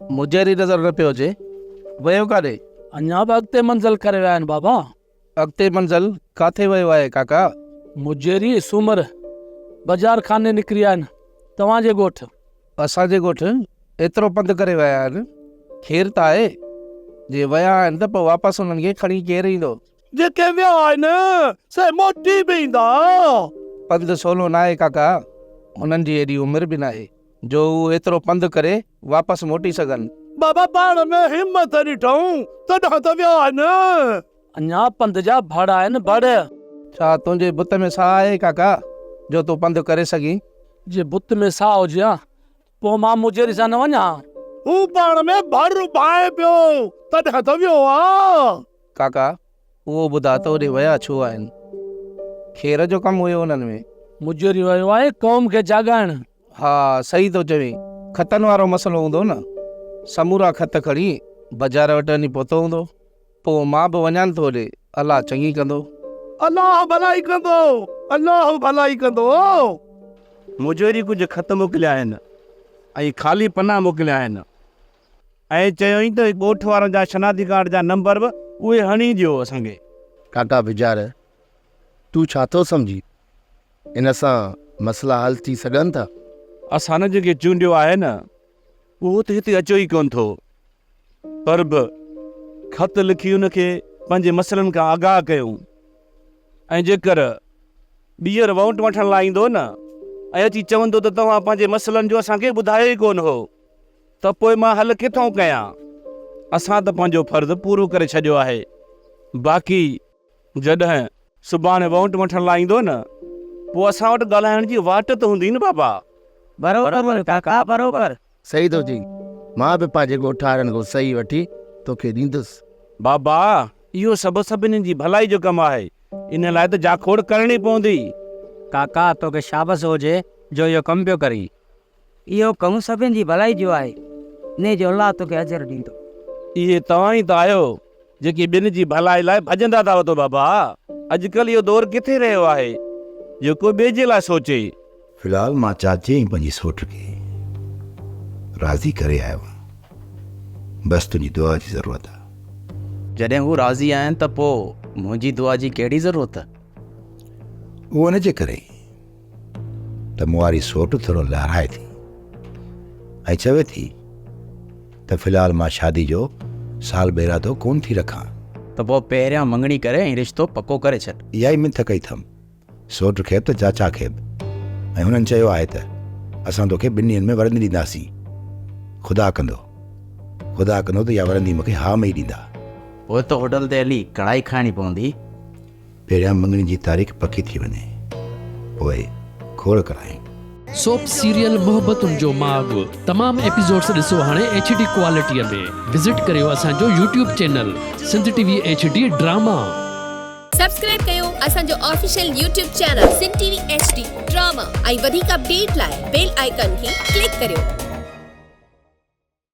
مجيري نظر نه پيو اچي. ويو ڪاڏي؟ اڃا به اڳتي منزل ڪري ويا آهن بابا. اڳتي منزل ڪاٿي ويو آهي ڪاڪا؟ مجيري سومر بجار خاني نڪري آيا آهن توهان جي ڳوٺ. اسان جي ڳوٺ ايترو پنڌ ڪري ويا آهن؟ خير ته آهي؟ جي ويا آهن ته پوء واپس انهن کي کڻي ڪير ايندو؟ جيڪي ويا آهن سي موٽي به ايندا. پنڌ سولو ناهي ڪاڪا، هنن جي ايڏي عمر به ناهي جو هو ايترو پنڌ ڪري واپس موٽي سگهن. بابا پاڻ ۾ همت ڏٺائون تڏهن ته ويا آهن. اڃا پنڌ جا ڀڙ آهن ڀڙ. ڇا تنهنجي بت ۾ ساهه آهي ڪاڪا جو تون پنڌ ڪري سگهين؟ جي بت ۾ ساهه هجي ها پوء مان مجيري سان نه وڃان ها. هو پاڻ ۾ ڀڙ ڀانئي پيو تڏهن ته ويو آ. ڪاڪا، اهو ٻڌاء ته اوڏي ويا ڇو آهن؟ خير جو ڪم هيو انهن ۾؟ مجيري ويو آهي قوم کي جاڳائڻ. ها صحيح ٿو چوين، خطن وارو مسئلو هوندو نه؟ سمورا خط کڻي بجار وٽ وڃي پهتو هوندو. پوء مان به وڃان ٿو اوڏي، الله چڱي ڪندو. الله ڀلائي ڪندو، الله ڀلائي ڪندو. مجيري ڪجهه خط موڪليا آهن ۽ خالي پنا موڪليا آهن. ۽ چيائين ته ڳوٺ وارن جا شناختي ڪارڊ جا نمبر به اهي هڻي ڏيو اسان کي. ڪاڪا بجار، تون ڇا ٿو سمجهين؟ ان سان مسئلا حل ٿي سگهن ٿا؟ اسان جنهن کي چونڊيو آهي نه، اهو ته هتي اچيو ئي ڪونه ٿو. پر به خط لکي ان کي پنهنجي مسئلن کان آگاهه ڪيون ۽ جيڪر ٻيهر وونٽ وٺڻ لاء ايندو نه ۽ اچي چوندو ته توهان پنهنجي مسئلن جو اسان کي ٻڌايو ئي ڪونه هو. ته پوء مان حل ڪٿئون ڪيان؟ اسان ته پنهنجو فرض پورو ڪري ڇڏيو آهي. باقي جڏهن سڀاڻي وونٽ وٺڻ لاء ايندو نه، پوء اسان وٽ ڳالهائڻ جي واٽ ته هوندي نه بابا. بروبر ڪاڪا بروبر. صحيح ٿو چئين. مان به پنهنجي ڳوٺارن کان صحيح وٺي توکي ڏيندس. بابا، اهو سڀ سڀني جي ڀلائي جو ڪم آهي. ان لاء ته جاکوڙ ڪرڻي پوندي. ڪاڪا، توکي شابس هجي جو اهو ڪم پيو ڪرين. اهو ڪم سڀن جي ڀلائي جو آهي، انهيء جو الله توکي اجر ڏيندو. اهي توهان ئي ته آهيو، جيڪي ٻين جي ڀلائي لاء ڀڄندا ٿا وتو. بابا، اڄڪلهه اهو دور ڪٿي رهيو آهي، جو ڪو ٻئي جي لاء سوچي. في الحال مان چاچي ۽ پنهنجي سوٽ کي راضي ڪري آيو آهيان. بس تنهنجي دعا جي ضرورت آهي. جڏهن هو راضي آهن ته پوء منهنجي دعا جي ڪهڙي ضرورت؟ اهو ان جي ڪري ته مون واري سوٽ ٿورو لهرائي ٿي ۽ چوي ٿي ته في الحال مان شادي جو سال ٻه ارادو ڪونه ٿي رکان. ته پوء پهريان مڱڻي ڪري ۽ رشتو پڪو ڪري ڇڏ. اها ئي منٿ ڪئي اٿم سوٽ کي به ته چاچا کي به ۽ هنن چيو آهي ته اسان توکي ٻن ڏينهن ۾ ورندي ڏينداسين. خدا ڪندو خدا ڪندو ته اها ورندي مون کي ها ۾ ئي ڏيندا. پوء ته هوٽل تي هلي ڪڙهائي کائڻي پوندي. پهريان مڱڻي جي تاريخ پڪي ٿي وڃي پوء کوڙ ڪرايون. سوپ سيريل محبتن جو ماڳ تمام ايپيسوڊس ڏسو هاڻي ايڇ ڊي ڪوالٽي ۾ وزٽ ڪريو اسان جو YouTube channel Sindh T V H D drama. Subscribe ڪيو اسان جو official YouTube channel Sindh T V H D drama ۽ وڌيڪ اپڊيٽ لاء بيل آئيڪان کي ڪلڪ ڪريو.